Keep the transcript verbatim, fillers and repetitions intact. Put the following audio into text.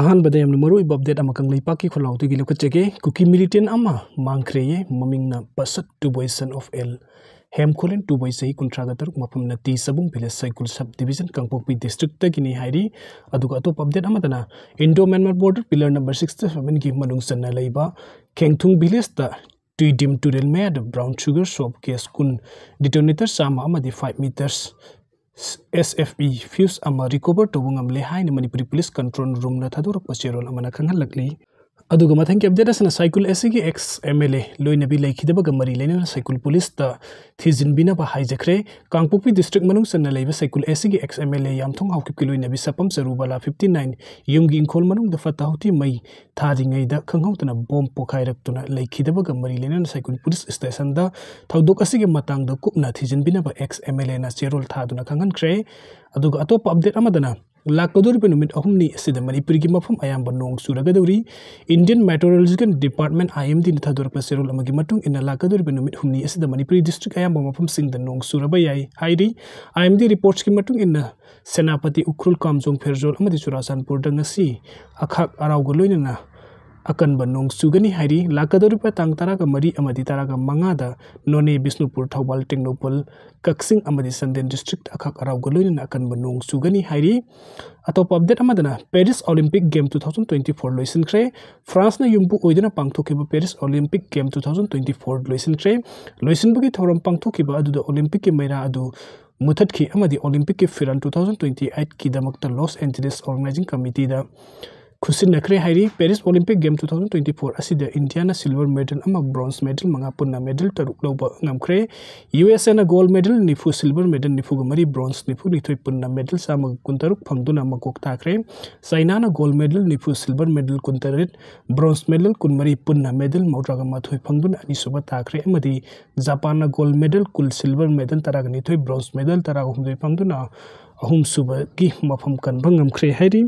ꯑꯍꯥꯟꯕꯗ ꯌꯥꯝꯅ ꯃꯔꯨꯑꯣꯏꯕ ꯑꯞꯗꯦꯠ ꯑꯃ ꯀꯪꯂꯩꯄꯥꯛꯀꯤ ꯈꯨꯜꯂꯥꯎꯗꯒꯤ ꯂꯧꯈꯠꯆꯒꯦ꯫ ꯀꯨꯀꯤ ꯃꯤꯂꯤꯇꯦꯟ ꯑꯃ ꯃꯥꯡꯈ꯭ꯔꯦꯌꯦ꯫ ꯃꯃꯤꯡꯅ ꯄꯁꯠ ꯇꯨꯕꯣꯏ, son of L ꯍꯦꯝꯈꯣꯂꯦꯟ ꯇꯨꯕꯣꯏ, ꯆꯍꯤ ꯀꯨꯟꯊ꯭ꯔꯥꯒ ꯇꯔꯨꯛ, ꯃꯐꯝꯅ ꯇꯤ ꯆꯕꯨꯡ ꯚꯤꯂꯦꯖ, ꯁꯥꯏꯀꯨꯜ ꯁꯕ ꯗꯤꯕꯤꯖꯟ, ꯀꯥꯡꯄꯣꯛꯄꯤ ꯗꯤꯁꯇ꯭ꯔꯤꯛꯇꯒꯤꯅꯤ ꯍꯥꯏꯔꯤ꯫ ꯑꯗꯨꯒ ꯑꯇꯣꯞꯄ ꯑꯞꯗꯦꯠ ꯑꯃꯗꯅ Indo Myanmar border pillar number sixty ꯁꯕꯦꯟꯒꯤ ꯃꯅꯨꯡ ꯆꯟꯅ ꯂꯩꯕ ꯈꯦꯡꯊꯨꯡ ꯚꯤꯂꯦꯖꯇ ꯇꯨꯏꯗꯤꯝ ꯇꯨꯔꯦꯜ ꯃꯌꯥꯗ ꯕ꯭ꯔꯥꯎꯟ ꯁꯨꯒꯔ ꯁꯣꯞ ꯀꯦꯁ ꯀꯨꯟ, ꯗꯤꯇꯣꯅꯦꯇꯔ ꯆꯥꯝꯃ ꯑꯃꯗꯤ ꯐꯥꯏꯚ ꯃꯤꯇꯔꯁ ꯑꯦꯁ ꯑꯦꯐ ꯏ ꯐ꯭ꯌꯨꯁ ꯑꯃ ꯔꯤꯀꯣꯚꯔ ꯇꯧꯕ ꯉꯝꯂꯦ ꯍꯥꯏꯅ ꯃꯅꯤꯄꯨꯔꯤ ꯄꯨꯂꯤꯁ ꯀꯟꯇ꯭ꯔꯣꯜ ꯔꯨꯝꯅ ꯊꯥꯗꯣꯔꯛꯄ ꯆꯦꯔꯣꯜ ꯑꯃꯅ ꯈꯪꯍꯜꯂꯛꯂꯤ꯫ ꯑꯗꯨꯒ ꯃꯊꯪꯒꯤ ꯑꯞꯗꯦꯠ ꯑꯁꯤꯅ ꯁꯥꯏꯀꯨꯜ ꯑꯦꯁꯤꯒꯤ ꯑꯦꯛꯁ ꯑꯦꯝ ꯑꯦꯜ ꯑꯦ ꯂꯣꯏꯅꯕꯤ ꯂꯩꯈꯤꯗꯕꯒ ꯃꯔꯤ ꯂꯩꯅꯅ ꯁꯥꯏꯀꯨꯜ ꯄꯨꯂꯤꯁꯇ ꯊꯤꯖꯤꯟꯕꯤꯅꯕ ꯍꯥꯏꯖꯈ꯭ꯔꯦ꯫ ꯀꯥꯡꯄꯣꯛꯄꯤ ꯗꯤꯁꯇ꯭ꯔꯤꯛ ꯃꯅꯨꯡ ꯆꯟꯅ ꯂꯩꯕ ꯁꯥꯏꯀꯨꯜ ꯑꯦꯁꯤꯒꯤ ꯑꯦꯛꯁ ꯑꯦꯝ ꯑꯦꯜ ꯑꯦ ꯌꯥꯝꯊꯣꯡ ꯍꯥꯎꯀꯤꯞꯀꯤ ꯂꯣꯏꯅꯕꯤ ꯁꯄꯝ ꯆꯔꯨꯕꯥꯂꯥ ꯐꯤꯐꯇꯤ ꯅꯥꯏꯟ ꯌꯨꯝꯒꯤ ꯏꯪꯈꯣꯜ ꯃꯅꯨꯡꯗ ꯐꯠꯇ ꯍꯥꯎꯊꯤ ꯃꯩ ꯊꯥꯔꯤꯉꯩꯗ ꯈꯪꯍꯧꯗꯅ ꯕꯣꯝ ꯄꯣꯈꯥꯏꯔꯛꯇꯨꯅ ꯂꯩꯈꯤꯗꯕꯒ ꯃꯔꯤ ꯂꯩꯅꯅ ꯁꯥꯏꯀꯨꯜ ꯄꯨꯂꯤꯁ ꯁ꯭ꯇꯦꯁꯟꯗ ꯊꯧꯗꯣꯛ ꯑꯁꯤꯒꯤ ꯃꯇꯥꯡꯗ ꯀꯨꯞꯅ ꯊꯤꯖꯤꯟꯕꯤꯅꯕ ꯑꯦꯛꯁ ꯑꯦꯝ ꯑꯦꯜ ꯑꯦꯅ ꯆꯦꯔꯣꯜ ꯊꯥꯗꯨꯅ ꯈꯪꯍꯟꯈ꯭ꯔꯦ꯫ ꯑꯗꯨꯒ ꯑꯇꯣꯞꯄ ꯑꯞꯗꯦꯠ ꯑꯃꯗꯅ ꯂꯥꯛꯀꯗꯧꯔꯤꯕ ꯅꯨꯃꯤꯠ ꯑꯍꯨꯝꯅꯤ ꯑꯁꯤꯗ ꯃꯅꯤꯄꯨꯔꯒꯤ ꯃꯐꯝ ꯑꯌꯥꯝꯕ ꯅꯣꯡ ꯆꯨꯔꯒꯗꯧꯔꯤ꯫ Indian Meteorological Department, I M D ꯅ ꯊꯥꯗꯣꯔꯛꯄ ꯆꯦꯔꯣꯜ ꯑꯃꯒꯤ ꯃꯇꯨꯡ ꯏꯟꯅ ꯂꯥꯛꯀꯗꯧꯔꯤꯕ ꯅꯨꯃꯤꯠ ꯍꯨꯝꯅꯤ ꯑꯁꯤꯗ ꯃꯅꯤꯄꯨꯔꯤ ꯗꯤꯁꯇ꯭ꯔꯤꯛ ꯑꯌꯥꯝꯕ ꯃꯐꯝꯁꯤꯡꯗ ꯅꯣꯡ ꯆꯨꯔꯕ ꯌꯥꯏ ꯍꯥꯏꯔꯤ꯫ I M D ꯔꯤꯄꯣꯔꯠꯁꯀꯤ ꯃꯇꯨꯡ ꯏꯟꯅ ꯁꯦꯅꯥꯄꯇꯤ, ꯎꯈ꯭ꯔꯨꯜ, ꯀꯥꯝꯖꯣꯡ, ꯐꯦꯔꯖꯣꯜ ꯑꯃꯗꯤ ꯆꯨꯔꯥꯆꯥꯟꯄꯨꯔꯗ ꯉꯁꯤ ꯑꯈꯥꯛ ꯑꯔꯥꯎꯒ ꯂꯣꯏꯅꯅ ꯑꯀꯟꯕ ꯅꯣꯡ ꯆꯨꯒꯅꯤ ꯍꯥꯏꯔꯤ꯫ ꯂꯥꯛꯀꯗꯧꯔꯤꯕ ꯇꯥꯡ ꯇꯔꯥꯒ ꯃꯔꯤ ꯑꯃꯗꯤ ꯇꯔꯥꯒ ꯃꯉꯥꯗ ꯅꯣꯅꯦ, ꯕꯤꯁꯅꯨꯄꯨꯔ, ꯊꯧꯕꯥꯜ, ꯇꯦꯡꯅꯧꯄꯜ, ꯀꯛꯆꯤꯡ ꯑꯃꯗꯤ ꯆꯥꯟꯗꯦꯜ ꯗꯤꯁꯇ꯭ꯔꯤꯛꯇ ꯑꯈꯥꯛ ꯑꯔꯥꯎꯒ ꯂꯣꯏꯅꯅ ꯑꯀꯟꯕ ꯅꯣꯡ ꯆꯨꯒꯅꯤ ꯍꯥꯏꯔꯤ꯫ ꯑꯇꯣꯞꯄ ꯑꯞꯗꯦꯠ ꯑꯃꯗꯅ Paris Olympic game two thousand twenty four ꯂꯣꯏꯁꯤꯟꯈ꯭ꯔꯦ꯫ ꯐ꯭ꯔꯥꯟꯁꯅ ꯌꯨꯝꯕꯨ ꯑꯣꯏꯗꯨꯅ ꯄꯥꯡꯊꯣꯛꯈꯤꯕ Paris Olympic game two thousand twenty four ꯂꯣꯏꯁꯤꯟꯈ꯭ꯔꯦ꯫ ꯂꯣꯏꯁꯤꯟꯕꯒꯤ ꯊꯧꯔꯝ ꯄꯥꯡꯊꯣꯛꯈꯤꯕ ꯑꯗꯨꯗ ꯑꯣꯂꯤꯝꯄꯤꯛꯀꯤ ꯃꯩꯔꯥ ꯑꯗꯨ ꯃꯨꯊꯠꯈꯤ ꯑꯃꯗꯤ ꯑꯣꯂꯤꯝꯄꯤꯛꯀꯤ ꯐꯤꯔꯥꯟ two thousand twenty eightꯀꯤꯗꯃꯛꯇ ꯂꯣꯁ ꯑꯦꯟꯖꯦꯂꯤꯁ ꯑꯣꯔꯒꯅꯥꯏꯖꯤꯡ ꯀꯃꯤꯇꯤꯗ ꯈꯨꯠꯁꯤꯟꯅꯈ꯭ꯔꯦ ꯍꯥꯏꯔꯤ꯫ Paris Olympic game two thousand twenty four ꯑꯁꯤꯗ ꯏꯟꯗꯤꯌꯥꯅ ꯁꯤꯜꯚꯔ ꯃꯦꯗꯜ ꯑꯃ, ꯕ꯭ꯔꯣꯟꯖ ꯃꯦꯗꯜ ꯃꯉꯥ, ꯄꯨꯟꯅ ꯃꯦꯗꯜ ꯇꯔꯨꯛ ꯂꯧꯕ ꯉꯝꯈ꯭ꯔꯦ꯫ U S A gold medal ꯅꯤꯐꯨ, ꯁꯤꯜꯚꯔ ꯃꯦꯗꯜ ꯅꯤꯐꯨꯒ ꯃꯔꯤ, ꯕ꯭ꯔꯣꯟꯖ ꯅꯤꯐꯨꯅꯤꯊꯣꯏ, ꯄꯨꯟꯅ ꯃꯦꯗꯜ ꯆꯥꯝꯃꯒ ꯀꯨꯟꯇꯔꯨꯛ ꯐꯪꯗꯨꯅ ꯃꯀꯣꯛ ꯇꯥꯈ꯭ꯔꯦ꯫ ꯆꯥꯏꯅꯥꯅ ꯒꯣꯜꯗ ꯃꯦꯗꯜ ꯅꯤꯐꯨ, ꯁꯤꯜꯚꯔ ꯃꯦꯗꯜ ꯀꯨꯟꯇꯔꯦꯠ, ꯕ꯭ꯔꯣꯟꯖ ꯃꯦꯗꯜ ꯀꯨꯟꯃꯔꯤ, ꯄꯨꯟꯅ ꯃꯦꯗꯜ ꯃꯧꯗ꯭ꯔꯥꯒ ꯃꯥꯊꯣꯏ ꯐꯪꯗꯨꯅ ꯑꯅꯤꯁꯨꯕ ꯇꯥꯈ꯭ꯔꯦ ꯑꯃꯗꯤ ꯖꯄꯥꯟꯅ ꯒꯣꯜꯗ ꯃꯦꯗꯜ ꯀꯨꯟ, ꯁꯤꯜꯚꯔ ꯃꯦꯗꯜ ꯇꯔꯥꯒ ꯅꯤꯊꯣꯏ, ꯕ꯭ꯔꯣꯟꯖ ꯃꯦꯗꯜ ꯇꯔꯥꯒ ꯍꯨꯝꯗꯣꯏ ꯐꯪꯗꯨꯅ ꯑꯍꯨꯝꯁꯨꯕꯒꯤ ꯃꯐꯝ ꯀꯟꯕ ꯉꯝꯈ꯭ꯔꯦ ꯍꯥꯏꯔꯤ꯫